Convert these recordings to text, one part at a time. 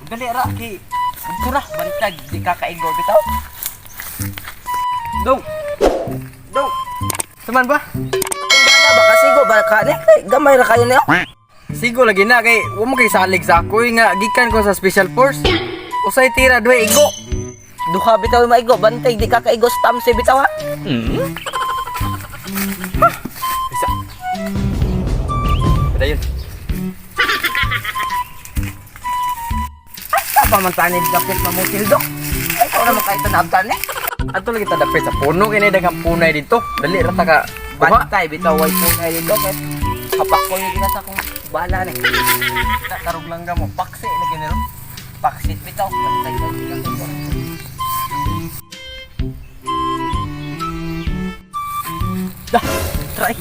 Dali ra kay dito ra. Bantag di ka kaigo bitaw. Dong. Dong. Saman ba? Bala ba kasigo ba ka ni? Kay gamay ra kayo niyo. Sigo lagi na kay wa mo kay salig sa ako eh, nga gikan ko sa special force. Usay tira duay igo. Duha bitaw maigo, bantay di ka kaigo sa tamsi bitaw ha. Isa. Padayon. Asa pa man tanid dapit mamutil dok. Ay ikaw naman kay tanabtan eh. Ato lagi ta dapit sa puno kay daghang punay dito. Dali ra ta ka. Buha. Bantay bitaw way punay dito kay kapak ko yung sa akong bala ni. Tarog lang mo. Paksi lagi ni ron. Paksit bitaw, bantay ka di ka kaigo. Dah, try.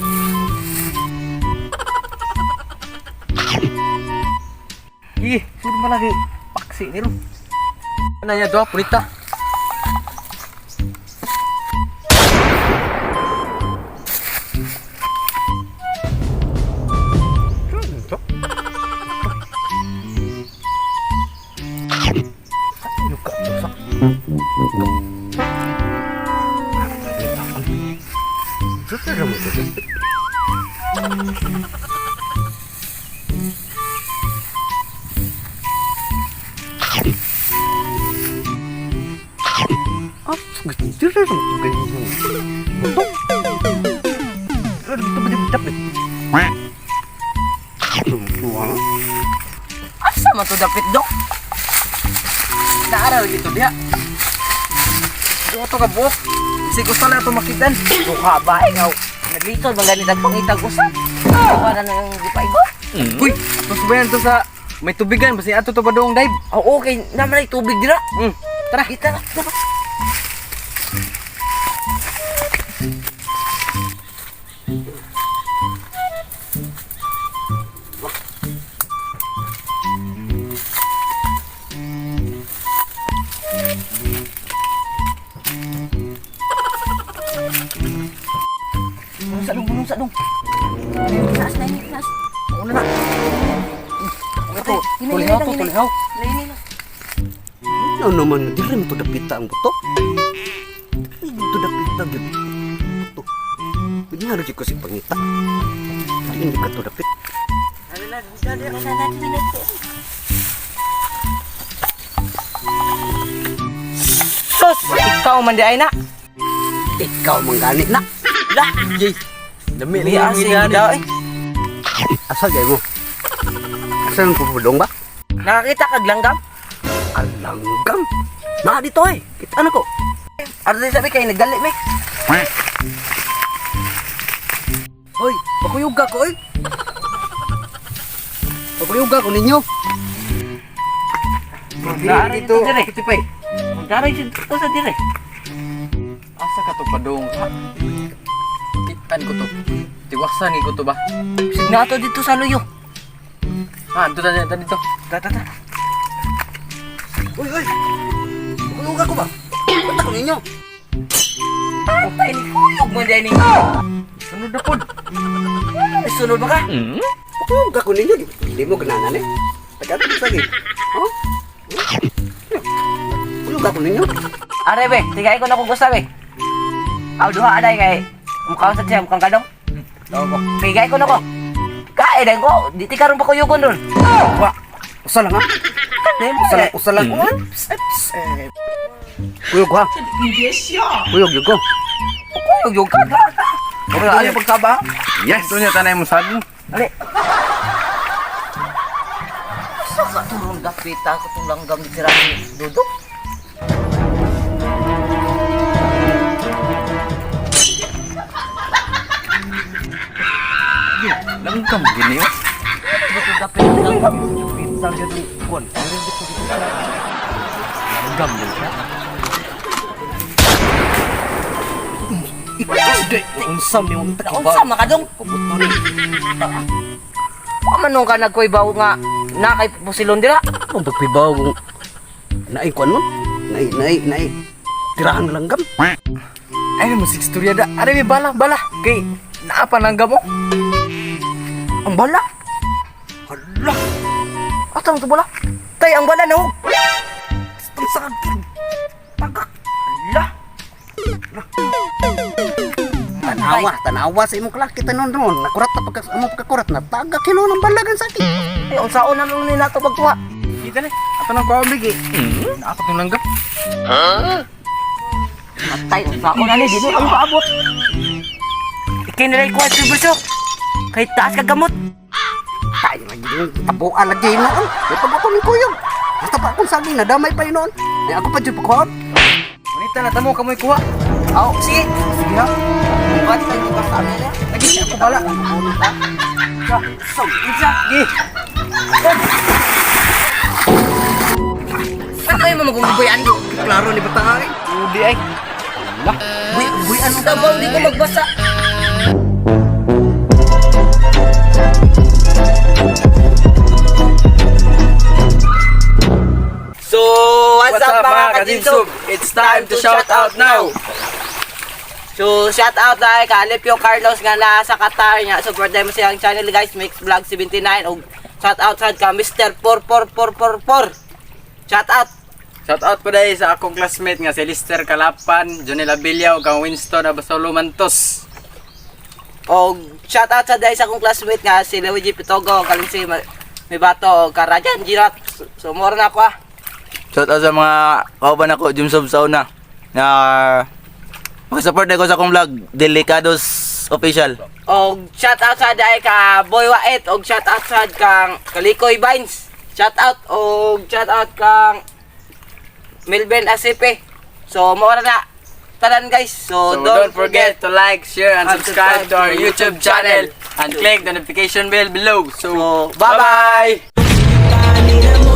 Ih, sudah malah lagi paksi ni ron. Nanya doa purita. Asa man to dapit dok? Naara lagi to dia. Duha to ka buok. Bisig usa lang to makitan. Duha ba ikaw? Naglitod man ganit ang pangitag usap. Duha na nang gipaigo. Uy, tos to sa may tubigan basi ato to padung dive. Oh, okay, naman ay tubig dira. Tara. Kita na. Tara. Bulong sa dong, bulong sa dong. Taas na ini, taas. Una na. Ito, Hinay, tulihaw hinay to, lang, tulihaw. Hinay, hinay lang. Ano naman, di rin to dapita ang buto. Di rin to dapita gyud. Buto. Pwede nga rin ko si pangita. Di hindi ka to dapit. Sus, ikaw man di ay na. Ikaw man gani na. Lah, Yay. Dami may lang asing yung daw eh. Asa gay mo? Asa ang pupudong ba? Nakakita kag langgam? Alanggam. Na dito eh. Kita na ko. Ano din sabi kay nagdali mi? Hoy, pakuyog ka ko eh. Pakuyog ka ko ninyo. Naara Dito, dito dire. Kitipay. Daray dito sa dire. Asa ka to padung ha? Kitan ko to. Tiwasan ko to ba? Signato dito sa luyo. Ha, dito ta dito. Ta ta ta. Uy, uy. Pakuyog ka ko ba? Bata ko ninyo. Patay ni kuyog mo di ni. Sunod na pod. Ay, sunod ba ka? Pakuyog ka ko ninyo. Di mo gananan eh. Taga to sa gid. Oh? Pakuyog ka ko ninyo. Are be, tigay ko na kung gusto be. Aw duha aday kay mukha sa siya mukhang kadong. Tawag ko. Tigay ko na ko. Kae dai ko, di ti karon pa kuyugon dun. Wa. Usa lang ha. Kani mo Usa lang, usa lang. Ups, eh. Kuyog ha. Kuyog yun ko. Kuyog yung ka. Wala ayo pagsaba. Yes. Ito niya tanay mo saging. Ali. Sa ka turong dapita ko tong langgam ni Tirani Dudok. Langgam gini oh. Dito dapit langgam. Sa gyud kuan. Langgam din siya. Ikaw di. Unsam ni unta ka Unsa makadong? Kubuto ni. Wa man nung ka nagkuy-baw nga na kay pusilon dira. Ang pagpibaw kung naay kuan mo. Naay naay naay. Tirahan langgam. Ay mo sig istorya da. Are may bala bala kay naa pa langgam oh. Ang bala. Hala. Asa man to bola? Tay, ang bala na. Ang saging. Tagak. Hala. Tanawa, tanawa sa imong kalaki tanon ron. Nakurat na pagka among pagkakurat na tagak hinuon ang balagan sa akin. Ay, unsaon na lang ni nato pagkuha? Kita ni. Ato nang kuha bigi. Naakot ng langgam. Matay, unsaon na ni dili ang paabot. Ikay nilay kuha sa bulso. Kay taas ka gamot. Tayo lagi yung tabuan lagi noon. May pag ako ning kuyog. Basta pa akong saging nadamay pa yun noon. Ay ako pa jud pagkuhaon. Unita na tamo kamoy kuha. Aw, sige. Sige ha. Bukat sa inyo sa amin niya. Lagi ako bala. Isa. Gi. Ano kayo mo magugubayan? Klaro ni bata ay. Udi ay. Buy buy ano Tabaw, di ko magbasa. So, what's up, mga kajinsob? It's time to shout out now. So, shout out na kay Alipio Carlos nga nasa Qatar niya. Support mo siyang channel, guys, Mix Vlog 79, og shout out sad ka Mr. 44444. Shout out. Shout out po dahil sa akong classmate nga si Lister Kalapan, Jonel Abilia ug ang Winston Abasolo Mantos. Og shout out sad dahil sa akong classmate nga si Luigi Pitogo, kaling si may bato og Karajan Girat. So, more na ako ah. Shout out sa mga kauban ako, Jimsob Sauna. Na makisupport ko sa akong vlog, Delicados Official. Og shout out sad dahil ka Boy Wait og shout out sad kang Kalikoy Vines. Shout out og shout out kang Melvin Asipe. So, more na tanan, guys. So, So don't forget to like, share, and subscribe to our YouTube channel and click the notification bell below. So, So, bye-bye! bye-bye!